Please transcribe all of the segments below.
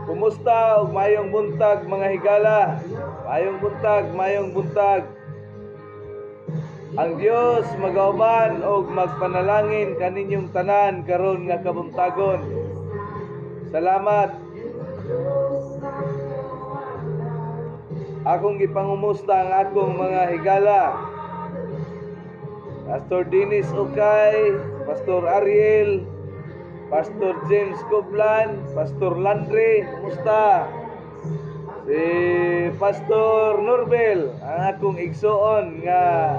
Kumusta ug maayong buntag, mga higala? Maayong buntag, maayong buntag. Ang Dios magauban og magpanalangin kaninyong tanan karon nga kabuntagon. Salamat. Akong gipangumusta ang akong mga higala. Pastor Dennis Ukay, Pastor Ariel, Pastor James Coblan, Pastor Landry, kumusta? Si Pastor Norbel, ang akong igsuon nga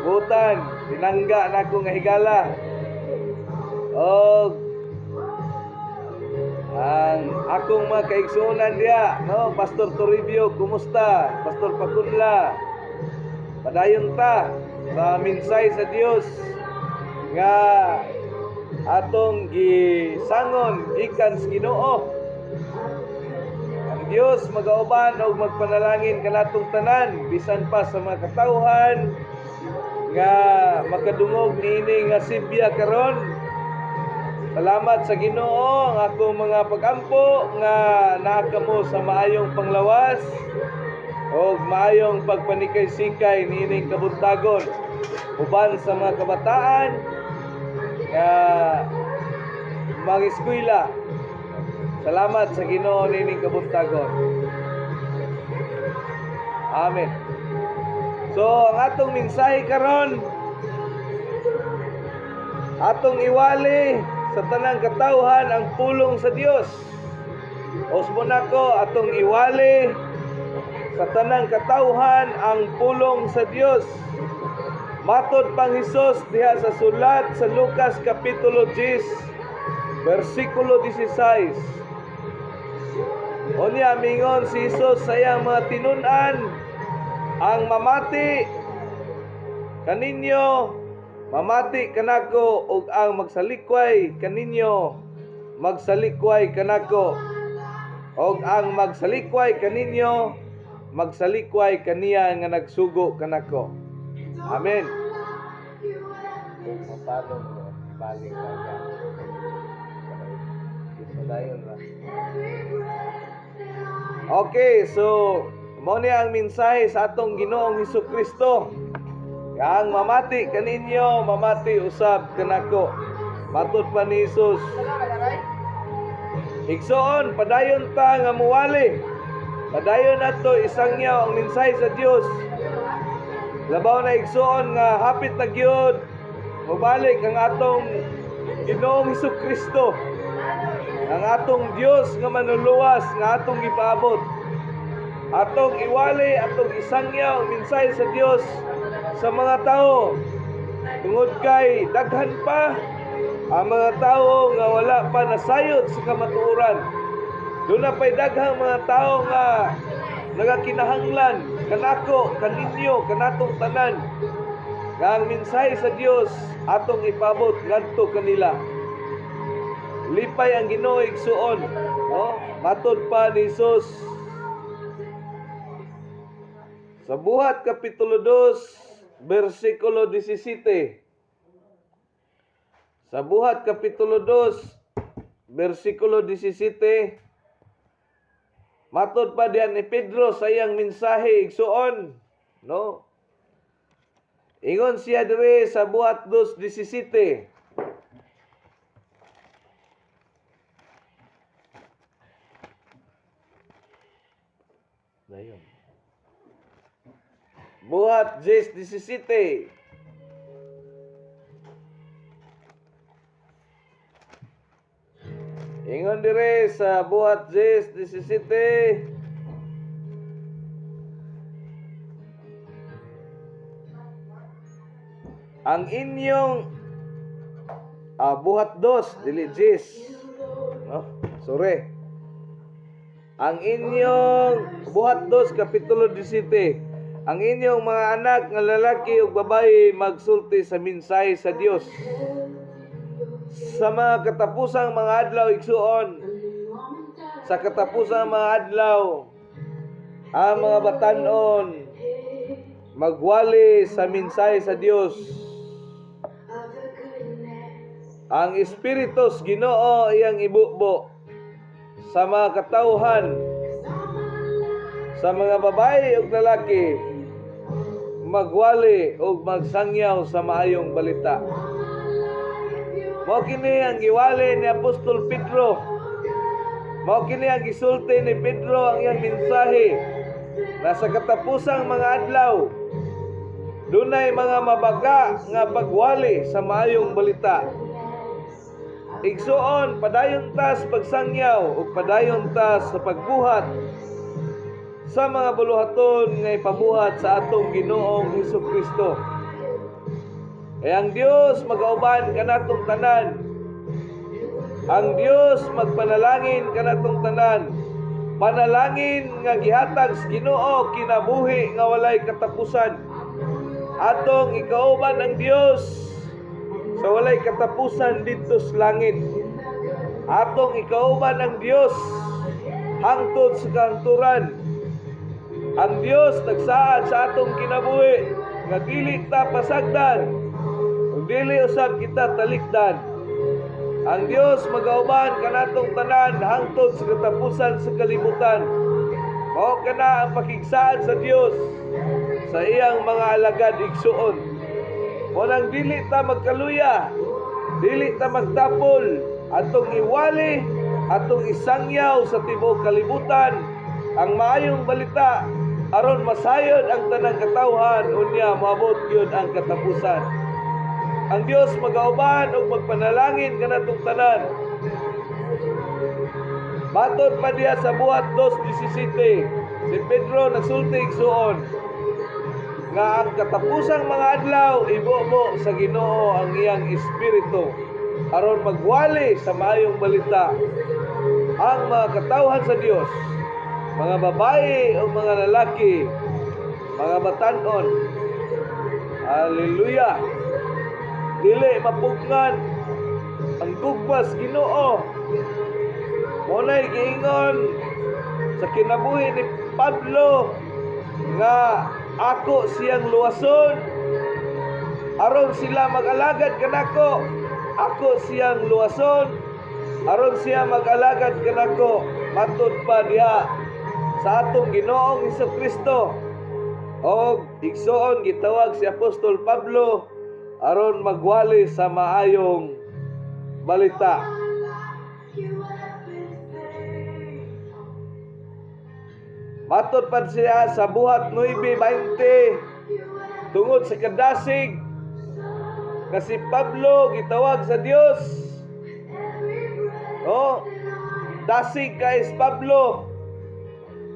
butan, pinangga na ako nga higala. Og ang akong mga kaigsuonan diya, no, Pastor Toribio, kumusta? Pastor Pakunla. Padayon ta sa minsay sa Dios nga atong gisangon gikan sa Ginoo. Ang Dios magauban og magpanalangin kanatong tanan bisan pa sa mga katawhan nga makadungog niini nga sibya karon. Salamat sa Ginoo ang akong mga pagampo nga naa kamo sa maayong panglawas og maayong pagpanikay-sikay niining kabuntagon uban sa mga kabataan nga mga eskwela. Salamat sa Ginoo niining kabuntagon. Amen. So, ang atong mensahe karon, atong iwali sa tanang katawhan ang pulong sa Dios. Usbon nako, atong iwali sa tanang katawhan ang pulong sa Dios. Matod pang Hesus diha sa sulat sa Lucas kapitulo 10 bersikulo 16. Unya mingon si Hesus sa iyang mga tinun-an, "Ang mamati kaninyo, mamati kanako, ug ang magsalikway kaninyo, magsalikway kanako, ug ang magsalikway kaninyo, magsalikway kaniya nga nagsugo kanako." Amen. Kung mapalong mo, balik ka. Dayon ra. Okay, so mao ni ang mensahe sa atong Ginoong Hesus Kristo. Ang mamati kaninyo, mamati usab kanako. Matod pa ni Jesus. Igsoon, padayon ta nga muwali. Padayon nato isangyaw ang mensahe sa Dios. Labaw na, igsoon, nga hapit na gyud mobalik ang atong Ginoong Hesus Kristo. Ang atong Dios nga manluluwas nga atong gipaabot. Atong iwali, atong isangyaw ang mensahe sa Dios sa mga tao. Tungod kay daghan pa ang mga tao nga wala pa nasayod sa kamatuoran. Duna pa'y daghang mga tao nga nagakinahanglan kanako, kaninyo, kanatong tanan nga ang mensahe sa Dios atong ipabot ngadto kanila. Lipay ang Ginoo, igsuon, no? Matod pa ni Jesus sa Buhat kapitulo 2 bersikulo 17. Sa Buhat kapitulo 2 bersikulo 17, matod pa diyan ni Pedro sa iyang mensahe, igsuon, no? Ingon siya diri sa Buhat 2:17. Dayon. Buhat 10:17. Ingon dire sa Buhat 10:17. Ang inyong Buhat 2, dili 10. No? Sorry. Ang inyong Buhat 2 kapitulo 17. "Ang inyong mga anak nga lalaki ug babae magsulti sa mensahe sa Dios." Sa mga katapusang mga adlaw, igsuon, sa katapusang mga adlaw, ang mga batanon magwali sa mensahe sa Dios. Ang Espiritu sa Ginoo iyang ibubo. Sa mga katawhan, sa mga babae ug lalaki, magwali ug magsangyaw sa maayong balita. Mao kini ang giwali ni Apostol Pedro. Mao kini ang gisulti ni Pedro, ang iyang mensahe na sa katapusang mga adlaw, dunay mga mabaga nga pagwali sa maayong balita. Igsuon, padayon ta sa pagsangyaw ug padayon ta sa pagbuhat sa mga buluhaton nga ipabuhat sa atong Ginoong Hesus Kristo. Kay ang Dios magauban kanatong tanan. Ang Dios magpanalangin kanatong tanan. Panalangin nga gihatag sa Ginoo, kinabuhi nga walay katapusan. Atong ikauban ang Dios sa walay katapusan didto sa langit. Atong ikauban ang Dios hangtod sa kahangturan. Ang Dios nagsaad sa atong kinabuhi nga dili ta pasagdan ug dili usab kita talikdan. Ang Dios magauban kanatong tanan hangtod sa katapusan sa kalibutan. Mao kana ang pakigsaad sa Dios sa iyang mga alagad, igsuon. Mao nang dili ta magkaluya, dili ta magtapol, atong iwali, atong isangyaw sa tibuok kalibutan ang maayong balita aron masayod ang tanang katawhan, unya moabot gyud ang katapusan. Ang Dios magauban ug magpanalangin kanatong tanan. Matod pa diha sa Buhat 2:17, si Pedro nagsulti, igsuon, nga ang katapusang mga adlaw, ibubo sa Ginoo ang iyang espiritu aron magwali sa maayong balita ang mga katawhan sa Dios, mga babae o mga lalaki, mga batanon. Hallelujah! Dili mapugngan ang gugma sa Ginoo. Mao nay giingon sa kinabuhi ni Pablo nga ako siyang luwason aron sila mag-alagad kanako. Ako siyang luwason aron siya mag-alagad kanako. Matud pa diha sa atong Ginoong Kristo og igsuon, gitawag si Apostol Pablo aron magwali sa maayong balita. You everything. Matod pa siya sa Buhat 9:20, tungod sa kadasig nga si Pablo gitawag sa Dios. Oh, dasig kay si Pablo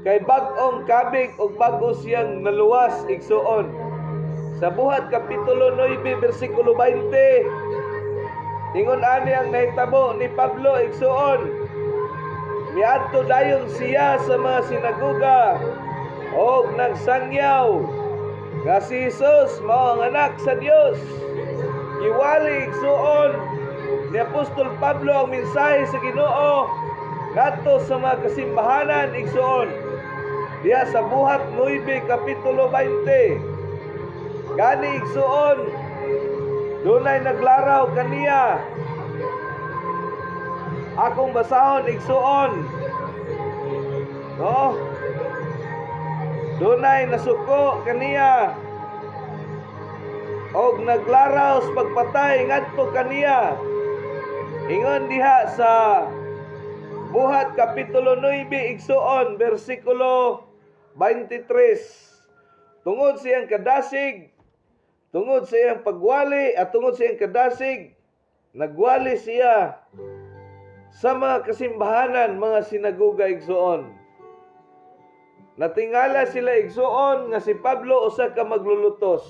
kay bag-ong kabig ug bag-o siyang naluwas, igsuon. Sa Buhat kapitulo 9 bersikulo 20, ingon ani ang nahitabo ni Pablo, igsuon: Miadto dayon siya sa mga sinagoga og nagsangyaw nga si Jesus mao ang anak sa Dios. Giwali, igsuon, ni Apostol Pablo ang mensahe sa Ginoo ngadto sa mga kasimbahanan, igsuon. Diha sa Buhat 9 kapitulo 20. Gani, igsuon, dunay naglaraw kaniya. Akong basahon, igsuon. No? Dunay nasuko kaniya og naglaraw sa pagpatay ngadto kaniya. Ingon diha sa Buhat kapitulo 9, igsuon, bersikulo 23. Tungod sa iyang kadasig, tungod sa iyang pagwali at tungod sa iyang kadasig, nagwali siya sa mga kasimbahanan, mga sinagoga, igsuon. Natingala sila, igsuon, nga si Pablo usa ka maglulutos.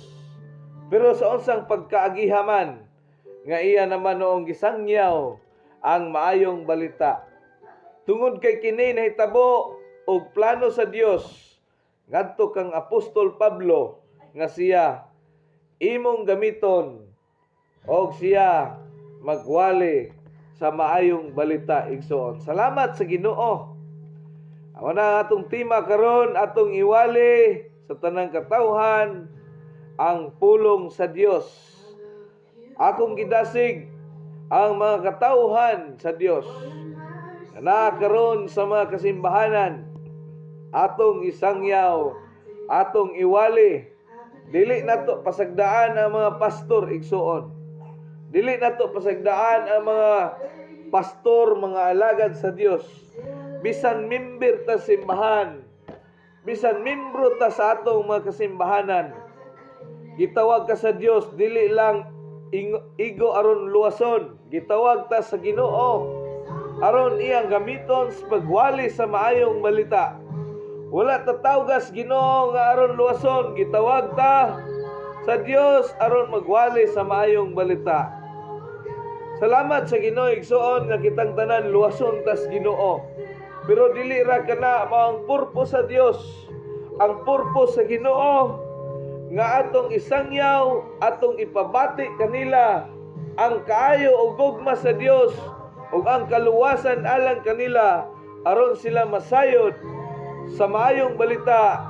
Pero sa unsang pagkaagihaman nga iya naman noong gisangyaw ang maayong balita. Tungod kay kini nahitabo og plano sa Dios ngadto kang Apostol Pablo nga siya imong gamiton og siya magwali sa maayong balita, igsuon. Salamat sa Ginoo. Amo na ang atong tema karon, atong iwali sa tanang katawhan ang pulong sa Dios. Akong gidasig ang mga katawhan sa Dios. Naa karon sa mga kasimbahanan, atong isangyaw, atong iwali. Dili nato pasagdaan ang mga pastor, igsuon. Dili nato pasagdaan ang mga pastor, mga alagad sa Dios. Bisan member ta simbahan, bisan membro ta sa atong mga kasimbahanan, gitawag ka sa Dios dili lang igo aron luwason. Gitawag ta sa Ginoo aron iyang gamiton sa pagwali sa maayong balita. Wala ta tawgas Ginoo nga aron luwason, gitawag ta sa Dios aron magwali sa maayong balita. Salamat sa Ginoo, igsuon, nga kitang tanan luwason tas Ginoo. Pero dili ra kana mao ang purpose sa Dios. Ang purpose sa Ginoo nga atong isangyaw, atong ipabati kanila ang kaayo ug gugma sa Dios ug ang kaluwasan alang kanila, aron sila masayod sa maayong balita,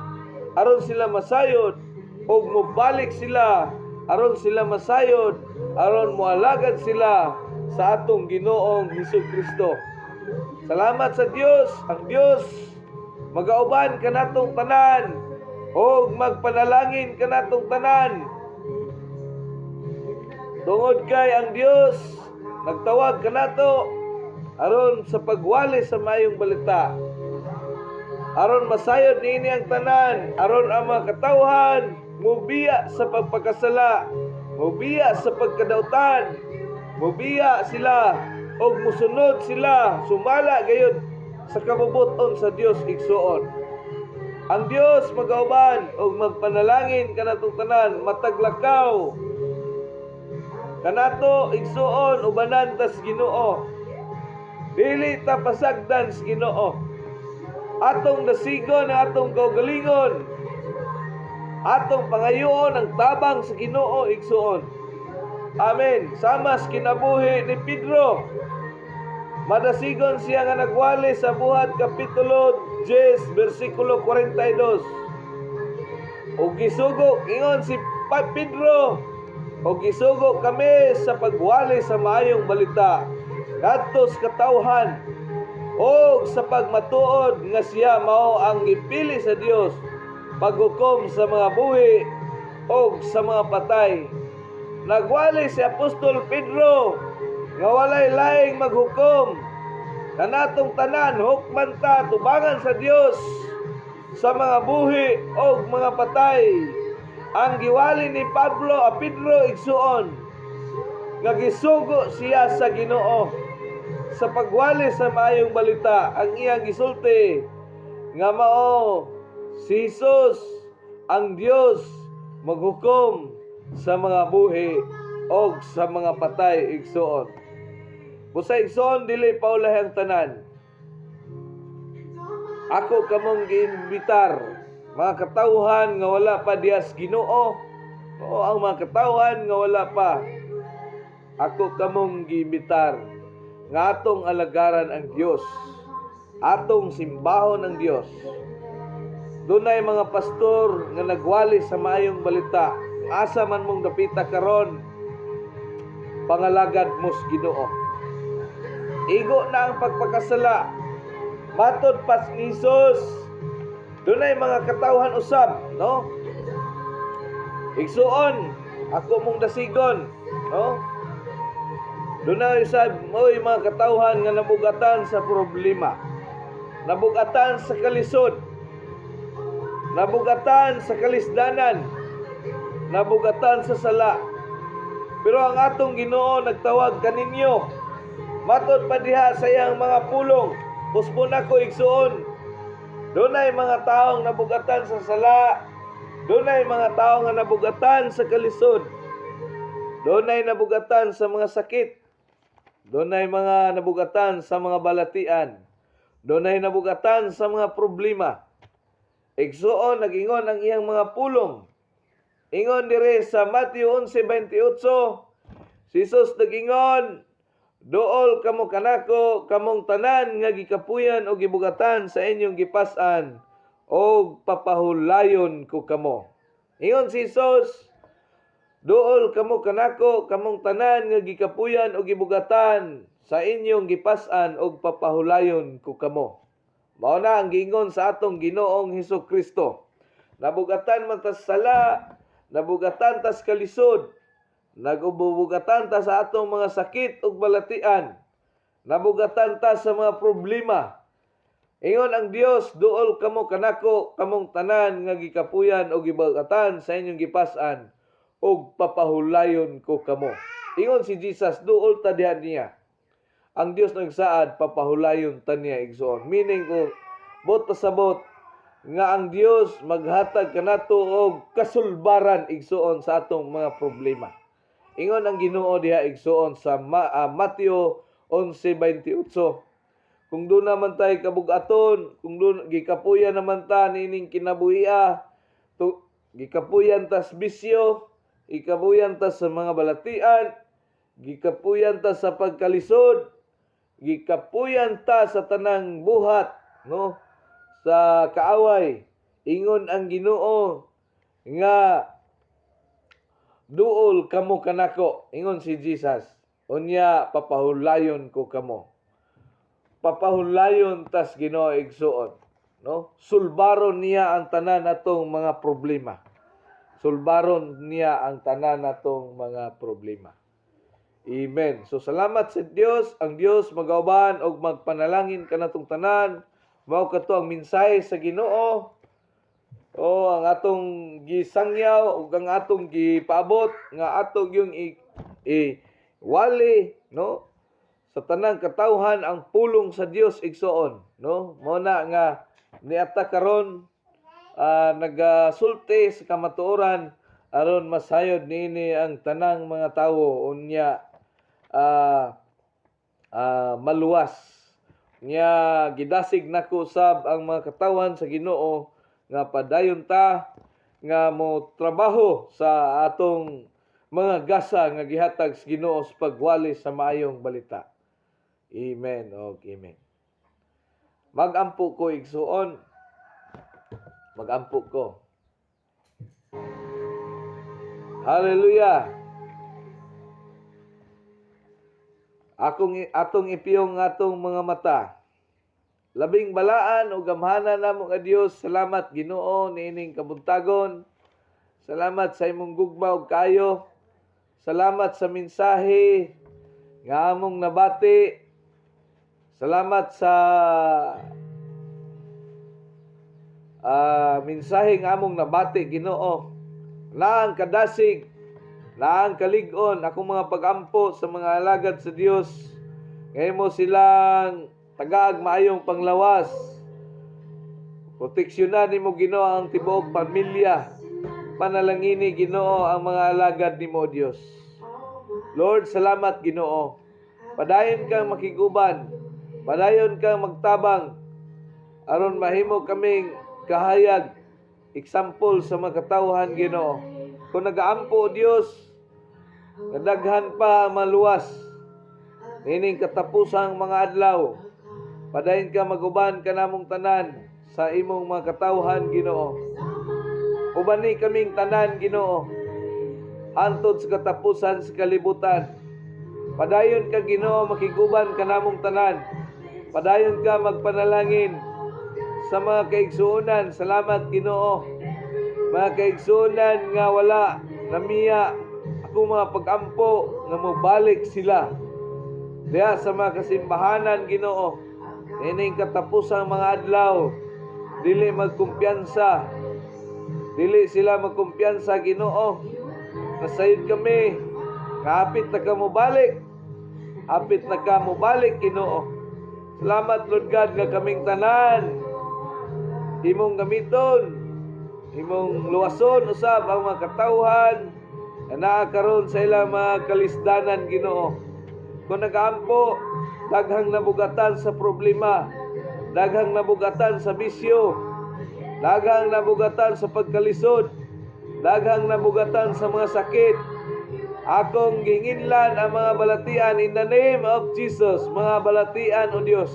aron sila masayod ug mobalik sila, aron sila masayod, aron moalagad sila sa atong Ginoong Hesus Kristo. Salamat sa Dios, ang Dios magauban kanatong tanan og magpanalangin kanatong tanan. Tungod kay ang Dios nagtawag kanato aron sa pagwali sa maayong balita. Aron masayod niini ang tanan, aron ang mga katawhan mubiya sa pagpakasala, mubiya sa pagkadautan, mubiya sila og musunod sila sumala gayud sa kabubut-on sa Dios, igsuon. Ang Dios magauban og magpanalangin kanatong tanan matag lakaw. Kanato, igsuon, ubanan tas Ginoo. Dili ta pasagdan sa Ginoo. Atong dasigon ang atong kaugalingon. Atong pangayoon ang tabang sa Ginoo, igsuon. Amen. Sama sa kinabuhi ni Pedro. Madasigon siya nga nagwali sa Buhat Kapitulo 10 versikulo 42. Og gisugo, ingon si Pedro, og gisugo kami sa pagwali sa maayong balita ngadto sa katawhan og sa pagmatuod nga siya mao ang gipili sa Dios paghukom sa mga buhi og sa mga patay. Nagwali si Apostol Pedro nga walay laing maghukom. Kanatong tanan hukman ta tubangan sa Dios sa mga buhi og mga patay. Ang giwali ni Pablo a Pedro, igsuon, nga gisugo siya sa Ginoo sa pagwali sa maayong balita, ang iyang gisulti nga mao si Jesus ang Dios maghukom sa mga buhi og sa mga patay, igsuon. Busa, igsuon, dili paulahi ang tanan. Ako kamong giimbitar, mga katawhan nga wala pa diyas Ginoo o ang mga katawhan nga wala pa, ako kamong giimbitar nga atong alagaran ang Dios, atong simbahon ang Dios. Dunay mga pastor nga nagwali sa maayong balita. Asa man mong dapita karon, pangalagad mo sa Ginoo. Igo na ang pagpakasala. Matod pas ni Jesus, dunay mga katawhan usab, no? Igsuon, ako mong dasigon, no? Dunay usab mo'y mga katawhan nga nabugatan sa problema. Nabugatan sa kalisod. Nabugatan sa kalisdanan. Nabugatan sa sala. Pero ang atong Ginoo nagtawag kaninyo. Matod pa diha sa iyang mga pulong. Puspon ako, igsuon. Dunay mga taong nabugatan sa sala. Dunay mga tao nga nabugatan sa kalisod. Dunay nabugatan sa mga sakit. Dunay mga nabugatan sa mga balatian. Dunay nabugatan sa mga problema. Igsuon, nagingon ang iyang mga pulong. Ingon dire sa Matthew 11:28, si Jesus nagingon, "Duol kamo kanako, kamong tanan nga gikapuyan o gibugatan sa inyong gipas-an, og papahulayon ko kamo." Ingon si Jesus, "Duol kamo kanako, kamong tanan nga gikapuyan o gibugatan sa Sa inyong gipas-an ug papahulayon ko kamo. Mao na ang giingon sa atong Ginoong Hesus Kristo. Nabugatan man tas sala, nabugatan tas kalisod, nabugatan ta sa atong mga sakit ug balatian, nabugatan ta sa mga problema. Ingon ang Dios, "Duol kamo kanako, kamong tanan nga gikapuyan o gibugatan sa inyong gipas-an, ug papahulayon ko kamo." Ingon si Jesus, duol ta diha niya. Ang Dios nagsaad, papahulayon ta niya, igsoon. Meaning ko, buot pasabot nga ang Dios maghatag kanato og kasulbaran, igsoon, sa atong mga problema. Ingon ang Ginoo diha, igsoon, sa Mateo 11:28. Kung duna man tay kabugaton, kung duna gikapuyan naman ta nining kinabuhia, gikapuyan tas bisyo, gikapuyan ta sa mga balatian, gikapuyan ta sa pagkalisod, gikapuyan ta sa tanang buhat, no? Sa kaaway. Ingon ang Ginoo nga "Duol kamo kanako," ingon si Jesus. "Unya papahulayon ko kamo." Papahulayon tas Ginoo, igsuon, no? Sulbaron niya ang tanan natong mga problema. Sulbaron niya ang tanan natong mga problema. Amen. So salamat sa Dios, ang Dios magauban og magpanalangin kanatong tanan. Mao kato ang mensahe sa Ginoo. O ang atong gisangyaw ug ang atong gipaabot nga ato yung i wali, no, sa tanang katawhan ang pulong sa Dios, igsoon, no? Mo na nga niata karon nagasulti sa kamatuoran aron masayod niini ang tanang mga tawo, unya maluwas nya. Gidasig nako sab ang mga katawhan sa Ginoo nga padayon ta nga mo trabaho sa atong mga gasa nga gihatag sa Ginoo sa pagwali sa maayong balita. Amen og amen. Magampo ko, igsuon. Magampo ko. Hallelujah. Akong atong ipiyong atong mga mata. Labing balaan o gamhanan namo nga Dios, salamat, Ginoo, niining kabuntagon. Salamat sa imong gugma ug kayo. Salamat sa mensahe nga among nabati. Salamat sa mensahe nga among nabati, Ginoo. Naang kadasig, naang kalig-on akong mga pagampo sa mga alagad sa Dios. Ngayon mo silang tagaag maayong panglawas. Proteksyonan nimo, Ginoo, ang tibuok pamilya. Panalangini, Ginoo, ang mga alagad nimo, Dios. Lord, salamat, Ginoo. Padayon kang makiguban. Padayon kang magtabang aron mahimo kaming kahayag, example sa mga katawhan, Ginoo. Kung nagaampo, Dios, nga daghan pa ang maluwas nining katapusang mga adlaw. Padayon ka maguban kanamong tanan sa imong mga katawhan, Ginoo. Ubani kaming tanan, Ginoo, hantod sa katapusan sa kalibutan. Padayon ka, Ginoo, makiguban kanamong tanan. Padayon ka magpanalangin sa mga kaigsuonan. Salamat, Ginoo. Mga kaigsuonan nga wala namiya ako mga pagampo nga mobalik sila diha sa mga kasimbahanan, Ginoo. Ining katapusang mga adlaw, dili magkumpiyansa. Dili sila magkumpiyansa, Ginoo. Nasayod kami. Kapit na ka mobalik. Hapit na ka mobalik, Ginoo. Salamat, Lord God, nga kaming tanan imong gamiton, imong luwason usab ang mga katawhan nga naa karon sa ilang mga kalisdanan, Ginoo. Kung nagaampo, daghang nabugatan sa problema, daghang nabugatan sa bisyo, daghang nabugatan sa pagkalisod, daghang nabugatan sa mga sakit. Akong ginginlan ang mga balatian in the name of Jesus, mga balatian, O Dios.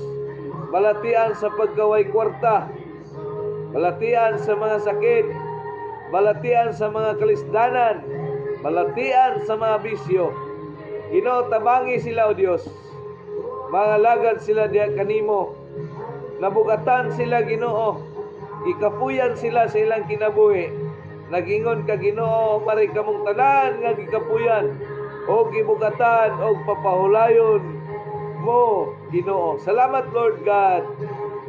Balatian sa pagkaway kwarta, balatian sa mga sakit, balatian sa mga kalisdanan, balatian sa mga bisyo. Ginoo, tabangi sila, O Dios. Mga sila diha kanimo. Nabugatan sila, Ginoo. Gikapuyan sila sa ilang kinabuhi. Nagingon ka, Ginoo, pare kamong tanan nga gikapuyan o gibugatan o papahulayon mo, Ginoo. Salamat, Lord God.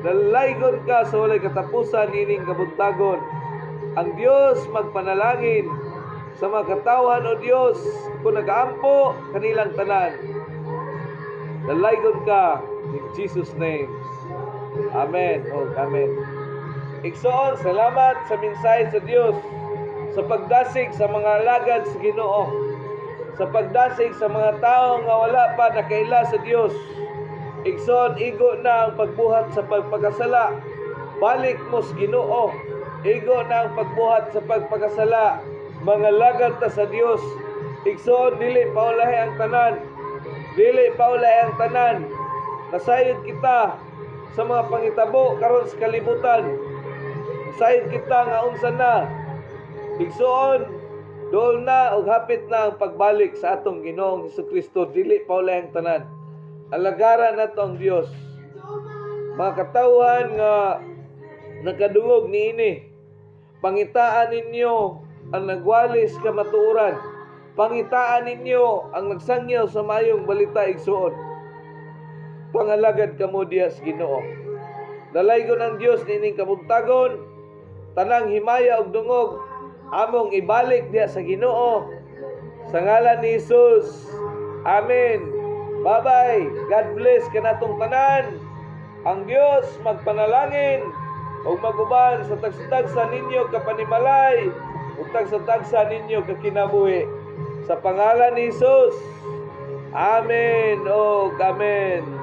Dalaygon ka sa walay katapusan ining kabuntagon. Ang Dios magpanalangin sa mga katawhan. O Dios, kung nagaampo kanilang tanan. Dalaygon ka in Jesus' name. Amen. Oh, amen. Igsoon, salamat sa mensahe sa Dios, sa pagdasig sa mga alagad sa Ginoo, sa pagdasig sa mga tao nga wala pa nakaila sa Dios. Igsoon, igo na ang pagbuhat sa pagpakasala. Balik mo sa Ginoo. Igo na ang pagbuhat sa pagpakasala. Mga lagad ta sa Dios. Igsoon, dili paulahi ang tanan. Dili paulahi ang tanan. Nasayod kita sa mga pangitabo karon sa kalibutan. Nasayod kita nga unsa na. Igsoon, dool na og hapit na ang pagbalik sa atong Ginoong Kristo. Dili paulahi ang tanan. Alagaran nato ang Dios. Mga katawhan nga nakadungog niini, pangitaan ninyo ang nagwalis kamatuoran. Pangitaan ninyo ang nagsangyaw sa mayong balita, igsuon. Pangalagad kamo diha sa Ginoo. Dalaygon ang Dios niining kabuntagon. Tanang himaya ug dungog among ibalik diha sa Ginoo. Sa ngalan ni Jesus. Amen. Bye-bye. God bless kanatong tanan. Ang Dios magpanalangin ug maguban sa tagsa-tagsa ninyo kapanimalay ug tagsa-tagsa ninyo kakinabuhi. Sa pangalan ni Jesus. Amen. O amen.